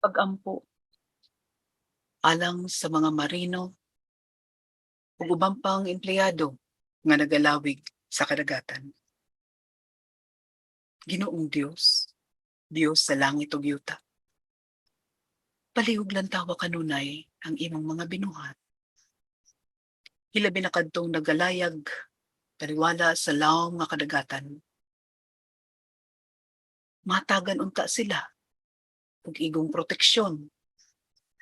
Pag-ampo alang sa mga marino ug uban pang empleyado nga nagalawig sa kadagatan. Ginoong Dios, Dios sa langit ug yuta. Palihog lantawa kanunay ang imong mga binuhat. Hilabi na kadtong nagalayag taliwala sa lawom nga kadagatan. Matagan unta sila ug igong proteksyon,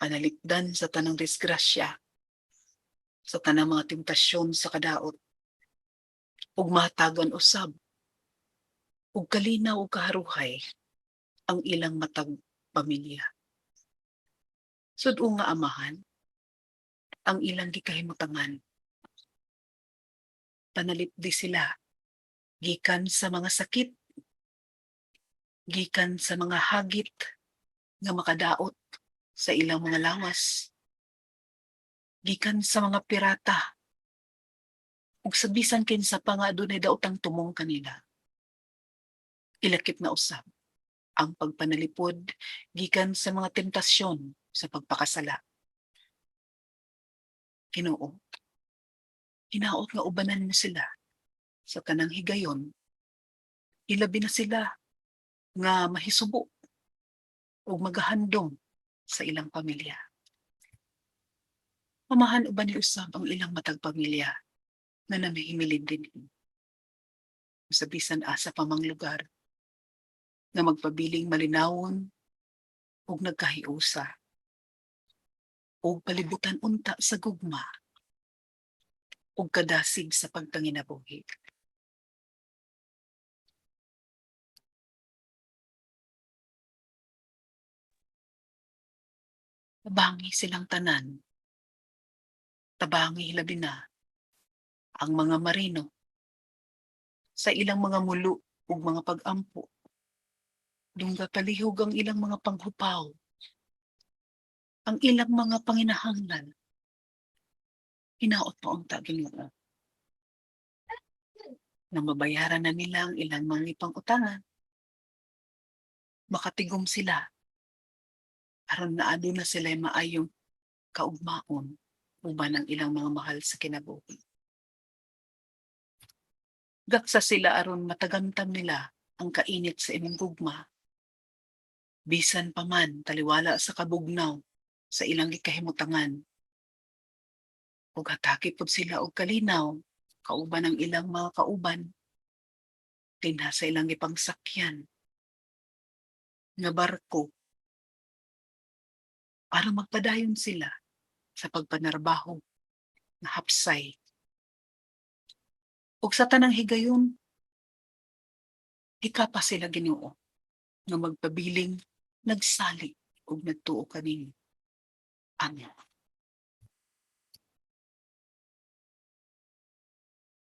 panalipdan sa tanang disgrasya, sa tanang mga tentasyon sa kadaot, ug matagan usab ug kalinaw ug kaharuhay ang ilang matag pamilya. Sud-o nga Amahan ang ilang gikahimutangan. Panalipdi sila gikan sa mga sakit, gikan sa mga hagit nga makadaot sa ilang mga lawas, gikan sa mga pirata ug sa bisan kinsa pa nga adunay daotang tumong kanila. Ilakip na usab ang pagpanalipod gikan sa mga tentasyon sa pagpakasala. Ginoo, hinaot nga ubanan mo sila sa tanang higayon, ilabi na sila nga mahisubo ug magahandom sa ilang pamilya. Amahan, ubani usab ang ilang matag pamilya nga namihimilin dinhi sa bisan asa pa mang lugar, nga magpabiling malinawon ug nagkahiusa ug palibutan unta sa gugma ug kadasig sa pagpanginabuhi. Tabangi silang tanan. Tabangi hilabi na ang mga marino sa ilang mga mulo ug mga pag-ampo. Dungga palihog ang ilang mga panghupaw, ang ilang mga panginahanglan. Hinaot mo unta, Ginoo, na mabayaran na nila ang ilang mga ipang-utangan. Makatigom sila aron na aduna sila maayong kaugmaon uban ang ilang mga mahal sa kinabuhi. Gaksa sila aron matagamtam nila ang kainit sa imong gugma, bisan pa man taliwala sa kabugnaw sa ilang gikahimutangan. Ug hatagi pod sila og kalinaw kauban ang ilang mga kauban dinha sa ilang gipangsakyan nga barko para magpadayon sila sa pagpanarbaho nga hapsay. Ug sa tanang higayon, hikapa sila, Ginoo, nga magpabiling nagsalig ug nagtuo kanimo. Amen.